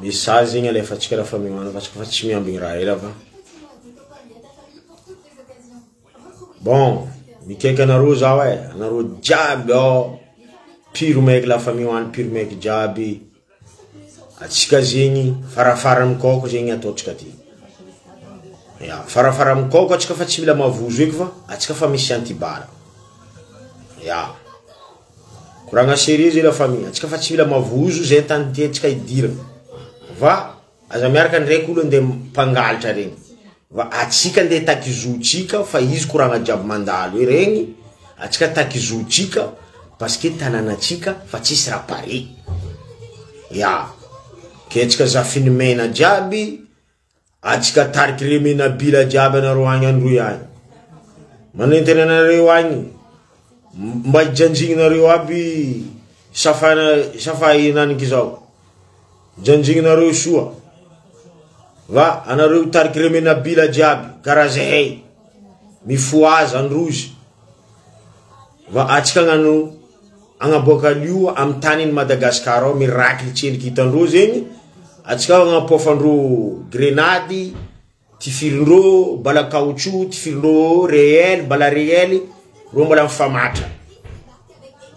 Message zegny alefantsika la famille hoany fa tsika fa tsy miambigny raha ela fa bon mikaiky anareo zaho e, anareo jiaby ao pire maiky la famille hoany pire maiky jiaby, atsika zegny farafara mikaoko zegny ataotsika ty, ya farafara mikaoko atsika fa tsy mila mavozo eky fa atsika fa misy antibala, ya. Koragna sérieux zay la famille, antsika fa tsy mila mavozo zay tany tiantsika hidirana va aza miaraka ndraiky olo andeha mpangalatra regny va atsika andeha hitaky zotsika fa izy koragna jiaby mandalo eo regny atsika taky zotsika parce que tanànatsika fa tsisy raha pare ya ke atsika zafinimena jiaby Atsika tariky Remenabila jiaby anareo agny Androy agny. Manentana anareo agny mba hijanjigninareo aby safana safa henaniky zao. Janjigninareo soa va anareo tariky Remenabila jiaby karaha zahay mifohaza Androzy va atsika agnano agnaboaka lio amy taniny Madagascar ao miracle tsendriky hitandreo zegny atsika agnapoafandreo grenady tifirindreo bala caoutchouc tifirindreo réel bala réel reo mbola mifamatra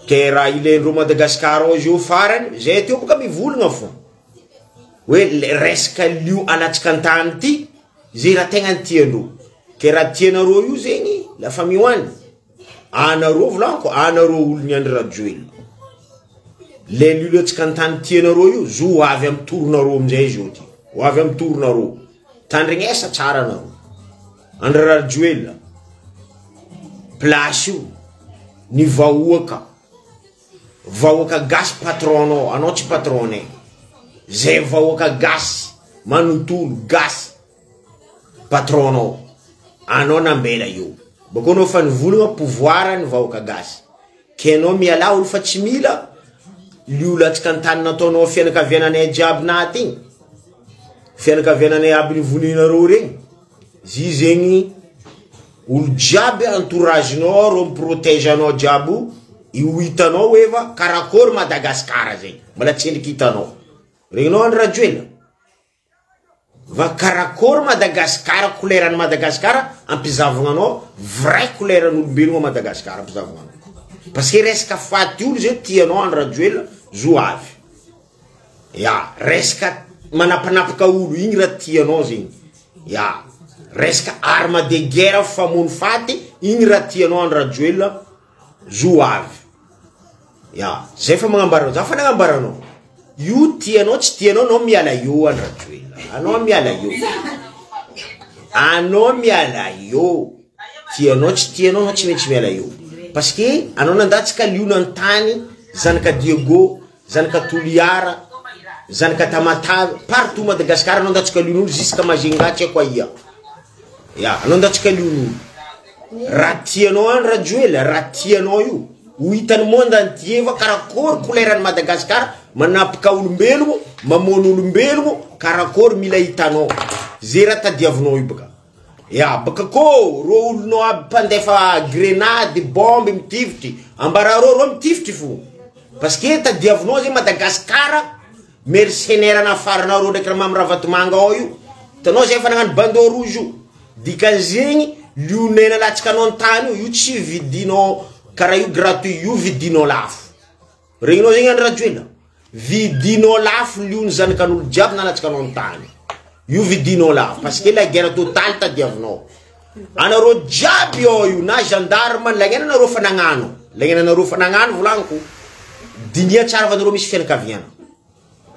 ke raha ilaindreo Madagascar ao izy io farany zay teo boka mivolagna fô hoe le resaka lio alatsika antany ty zay raha tegna tiandreo ke raha tianareo io zegny la famille hoany Anareo volaniko, anareo olon'i Andry Rajoelina. Le lioleontsika an-tany tianareo io, zo ho avy amin'ny toronareo amin'izay izy io ty. Ho avy amin'ny toronareo. Tandrignesa tsara anareo. Andry Rajoelina, place io, ny vahoaka, vahoaka gasy patron-nao, anao tsy patron-nay. Zay vahoaka gasy, manontolo gasy. Patron nao anao nambela io bako anao fa nivolagna pouvoir ny vahoaka gasy ke anao mialà olo fa tsy mila lio latsaka antany nataonao fianakaviananay jiaby naty igny fianakaviananay aby nivoninareo regny zy zegny olo jiaby entourage nao reo miprotege anao jiaby io ho hitanao hoe va karakory Madagascar zegny mbola tsendriky hitanao regninao Andry Rajoelina. Va karakory Madagascar couleur an'i Madagascar ampizavogna anao vrai couleur an'olombelogno à Madagascar ampizavogna anao parce que resaka faty olo zay tianao Andry Rajoelina zo avy ya resaka manapanapaka olo igny raha tianao zegny ya resaka arme de guerre famono faty igny raha tianao Andry Rajoelina zo avy Ya, zay fa magnambara za fa nagnambara anao. Io tianao tsy tianao anao miala eo Andry Rajoelina. Anao miala eo. Anao miala eo. Tianao tsy tianao anao tsy maintsy miala eo. Parce que anao nandatsaka liona an-tany, zanaka Diego, zanaka Toliara, zanaka Tamatave, partout Madagascar anao nandatsaka lion'olo jusqu'à Majunga tsy haiko aia. Ya, anao andatsaka lion'olo. Raha tianao any Rajoelina, raha tianao io, ho hitan'ny monde entier fa karakory couleur an'i Madagascar, manapaka olombelogno, mamono olombelogno, karakory mila hitanao. Ze raha tadiavinao io baka. Ya, baka ko reo olonao aby mpandefa grenade, bombe mitifitry, ambarareo reo mitifitry fo. Parce que tadiavinao ze Madagascar Mercenaire nafaranareo ndraiky ry Mamy Ravatomanga ao io, hitanao zay efa nagnano bandeau rouge io, dikan'izegny lionena latsaka anao an-tany io, io tsy vidinao karaha io gratuit io vidinao lafo, regninao zegny Andry Rajoelina, vidinao lafo liony zanakan'olo jiaby nalatsaka anao an-tany, io vidinao lafo parce que la guerre totale tadiavinao, anareo jiaby ao io na gendarme lagnena anareo fa nagnano, lagnena anareo fa nagnano volagniko, diniha tsara fa anareo misy fianakaviana.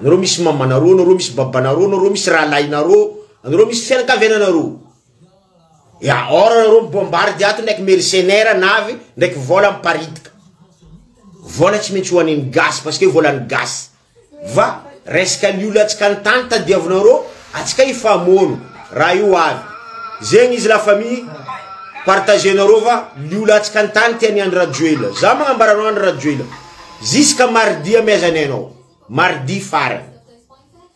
Anareo misy mamanareo, anareo misy babanareo, anareo misy rahalahinareo, anareo misy fianakaviananareo. Ya, or anareo mibombarde ato ndraiky mercenaire navy ndraiky vola miparitika. Vola tsy maintsy hoaniny gasy parce que volan'ny gasy. Va resaka liolo atsika ny tany tadiavinareo, atsika hifamono. Raha io avy. Zegny izy la famille, partagenareo va liolo atsika ny tany tian'i Andry Rajoelina. Za magnambara anao Andry Rajoelina. Jusqu'à mardi amezanay anao. Mardi farany.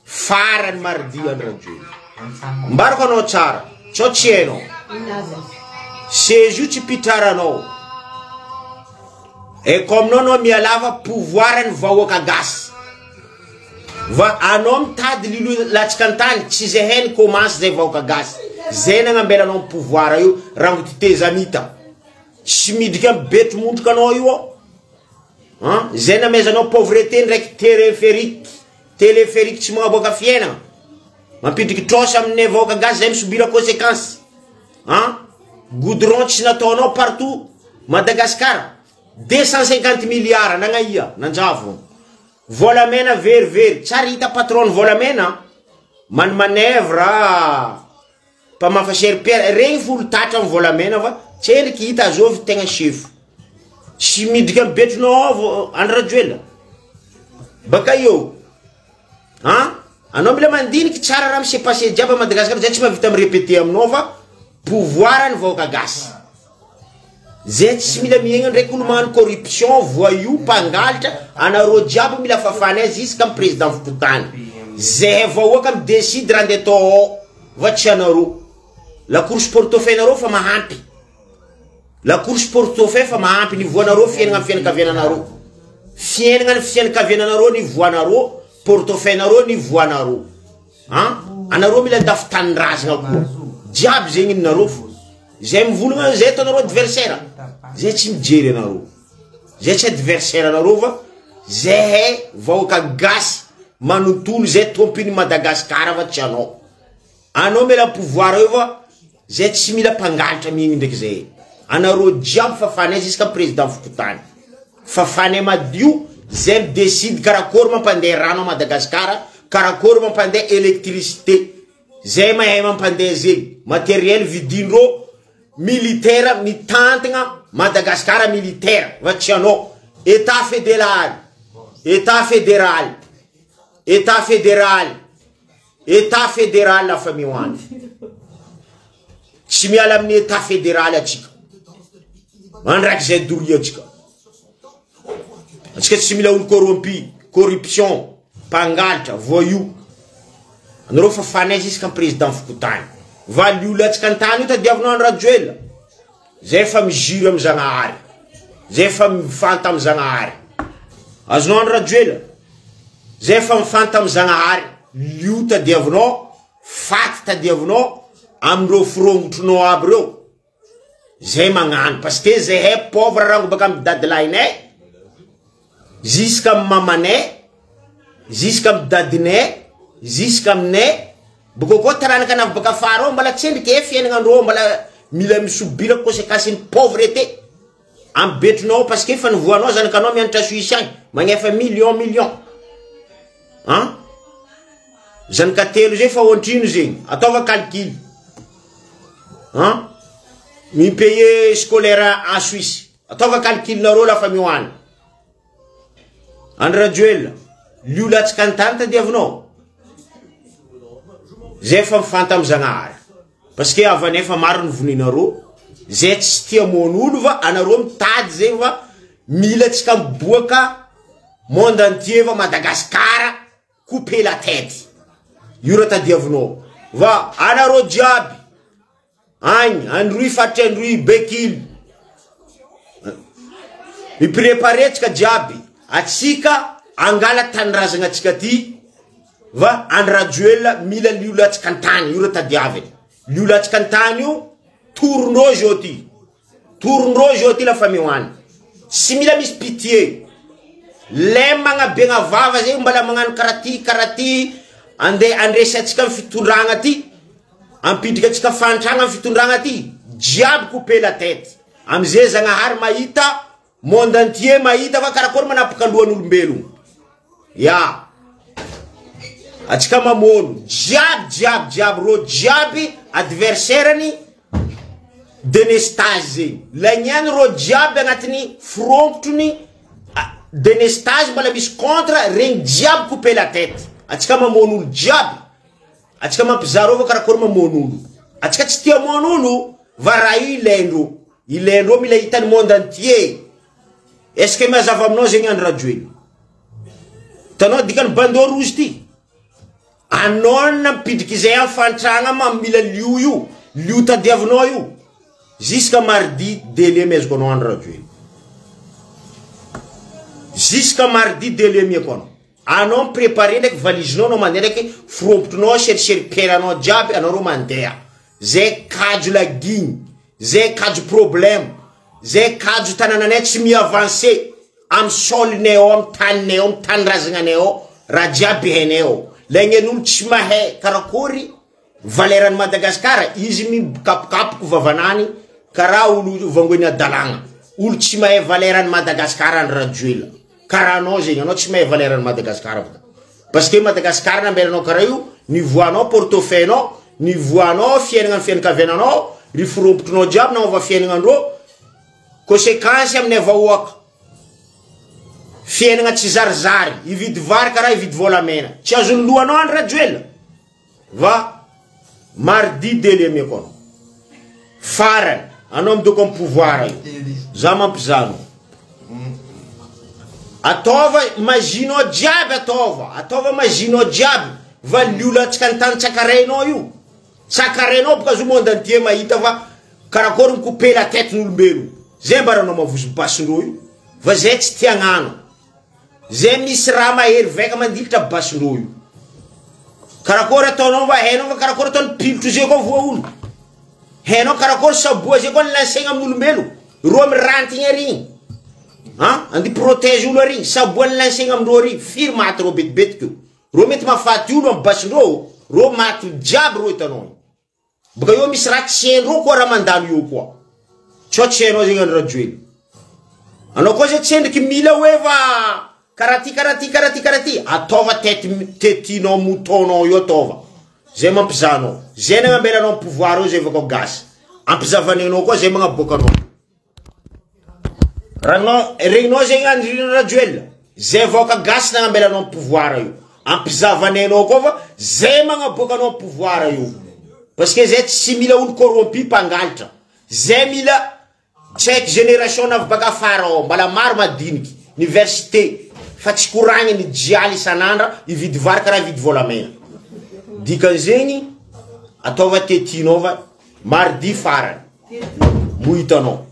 Farany mardi Andry Rajoelina. Ambarako anao tsara. Tsao tsy hainao. Seza io tsy pitraranao. Haiko aminao anao mialava pouvoir ny vahoaka gasy. Va anao mitady lilo latsaka an-tany tsy zahay ny commence zay vahoaka gasy zay nagnambelanao am pouvoir io rangoty tezamita tsy midriky am betro mondroka anao io ao an zay namezanao pauvreté ndraiky téléphérique téléphérique tsy magnaboaka fiainagna mampidriky trosa aminay vahoaka gasy zay misubira conséquence an goudron tsy nataonao partout Madagascar 250 milliards nagnaia nanjavo volamena verivery tsary hita patron volamena man manœuvre mpamafa serpillère regny folo tatra amy volamena fa tsendriky hita azovy tegna chef tsy midriky amy betronao ao Andry Rajoelina baka eo an anao mila mandiniky tsara raha mi-se passé jiaby a Madagasikara zay tsy mahavita mi-répéter aminao fa pouvoir ny vahoaka gasy zay tsy mila miaigna ndraiky olo magnano corruption voyou mpangalatra anareo jiaby mila fafanay jusque amy président fokotany zay vahoaka midécide raha andeha atao ao va tsy anareo la course portefeuille nareo fa mahampy la course portefeuille fa mahampy ny voanareo fiainana amy fiainakaviananareo fiainana ny fiainakaviananareo ny voanareo portefeuille nareo ny voanareo an anareo mila andafy tanindrazana koa jiaby zegny ninareo fo zay mivolagna zay ataonareo adversaire zay tsy mijery anareo zay tsy adversaire anareo fa zahay vahoaka gasy manontolo zay tompiny Madagasikara fa tsy anao anao mila pouvoir io fa zay tsy mila mpangalatra mihigny ndraiky zay anareo jiaby fafanay jusqu'à président fokotany fafanay madio zay midécide karakory mampandeha rano a Madagasikara karakory mampandeha électricité zay mahay mampandeha zegny matériel vidindreo militaire mitantagna Madagasikara militaire fa tsy anao état fédéral état fédéral état fédéral état fédéral lafa mioany tsy miala amin'ny état fédéral atsika mandraiky zay doria atsika atsika tsy mila olo corrompu corruption mpangalatra voyou anareo fa fanay jusqu'à président fokotany valy olo atsika antany io tadiavinao Andry Rajoelina zay fa miziry amy zagnahary zay fa mifanta amy zagnahary azonao Andry Rajoelina zay fa mifanta amy zagnahary lio tadiavinao faty tadiavinao amindreo firongotronao aby reo zay magnano parce que zahay pauvre rango baka amy dadilahinay jusqu'à amy mamanay jusqu'à amy dadinay jusqu'à aminay boko koa taranaka anavy baka afara ao mbala tsendriky e fiainagnandreo mbala mila misubira conséquence ny pauvreté amy betronao parce que fa nivoanao zanakanao mianatra Suisse agny magnefa million million an zanaka telo zay fa oantrino zegny ataova calcul an mipaye scolaire en Suisse ataova calcul nareo lafa mioany Andry Rajoelina lio latsaka antany tadiavinao zay fa mifanta amy zagnahary parce que avanay fa maro ny voninareo zay tsy tia mon'olo fa anareo mitady zegny fa mila tsika miboaka monde entier fa Madagasikara couper la tête io raha tadiavinao va anareo jiaby agny Androy faritra Androy Bekily miprépare tsika jiaby atsika angala tanindrazana atsika ty va Andry Rajoelina mila liolo atsika antany io raha tadiaviny liolo atsika antany io torondreo zao ty torondreo zao ty lafa mioany tsy mila misy pitié le magnabegna vava zay mbala magnano karaha ty karaha ty andeha andresy atsika amy fitondragna ty ampidriky atsika fahantragna amy fitondragna ty jiaby couper la tête amizay zagnahary mahita monde entier mahita fa karakory manapaka lohan'olombelogno ya atsika mamono jiaby jiaby jiaby ro jiaby adversaire-ny délestage zegny lagnany ro jiaby agnatin'ny firongotrony délestage mbala misy contre regny jiaby couper la tête atsika mamono olo jiaby atsika mampizara fa karakory mamono olo atsika tsy tia mono olo va raha io ilaindreo ilaindreo mila hitany monde entier est ce que mazava aminao zegny Andry Rajoelina hitanao dikany bandeau rouge ty anao nampidriky zay amy fantragna ma mila lio io lio tadiavinao io jusqu'à mardi délai miazoko anao Andry Rajoelina jusqu'à mardi délai miako anao. Anao mi-préparer ndraiky valizinao anao mandeha ndraiky frompotrinao seriseripieranao jiaby anao reo mandeha. Zay kajo lagigny, zay kajo problème, zay kajo tanànanay tsy mi-avancer amy sol-nay ao, amy taninay ao, amy tanindrazananay ao, raha jiaby hainay ao. Lagnan'olo tsy mahay karakôry valeur-n'i Madagasikara, izy mikapokapoky vavanany karaha olo vangoen'ny adalagna. Olo tsy mahay valeur-n'i Madagasikara Andry Rajoelina. Karaha anao zegny, anao tsy mahay valeur-n'i Madagasikara bôka. Parce que Madagasikara nambelanao karaha io, nivoanao portefeuille-nao, nivoanao fiainana ny fianakaviananao, ry forompotrinao jiaby nagnova fiainagnandreo, conséquence aminay vahoaka. Fiainana tsy zarizary, hividy vary karaha hividy volamena. Tsy azon'ny lohanao Andry Rajoelina. Va mardi délai ameko anao. Farany, anao midoko amin'ny pouvoir io. Za mampizaha anao. Ataova magie-nao jiaby ataova, ataova magie-nao jiaby. Valio latsaka ny tany tsakarainao io. Tsakarainao boka zo monde entier mahita fa karakory mi-couper la tête n'olombelo. Zay mbaranao mavozo basindreo io. Fa zay tsy tia agnano. Zay misy raha mahery vaika mandilitra basindreo io. Karakory ataonao va hainao fa karakory ataon'ny pilotro zay koa voa olo. Hainao karakory saboa zay koa ny lancegna amin'olombelo. Reo mirantigny ary igny. Ha? Andi protège olo ary igny. Saboa ny lancegna amindreo ary. Firy maty reo betibetiky io. Reo mety mahafaty olo amy basindreo. Reo maty jiaby reo hitanao. Baka eo misy raha tsy haindreo koa raha mandalo eo koa. Tsao tsy hainao zegny Andry Rajoelina. Anao koa zay tsy endriky mila hoe va karaha ty karaha ty karaha ty karaha ty. Ataova tety tetinao mouton-nao io ataova. Zay mampizaha anao. Zay nagnambelanao pouvoir io zay avakao gasy. Ampizavanenao koa zay magnaboaka anao. Ragnao regninao zegny Andry Rajoelina. Zay vahoaka gasy nagnambelanao pouvoir io. Ampizavanenao koa fa zay magnaboaka anao pouvoir io. Parce que zay tsy mila olo corrompu mpangalatra. Zay mila tsy haiko génération navy baka afara ao mbala maro madiniky université fa tsy koragny ny jialy isan'andra hividy vary karaha hividy volamena. Dikan'izegny ataova tetinao fa mardi farany mbo hitanao.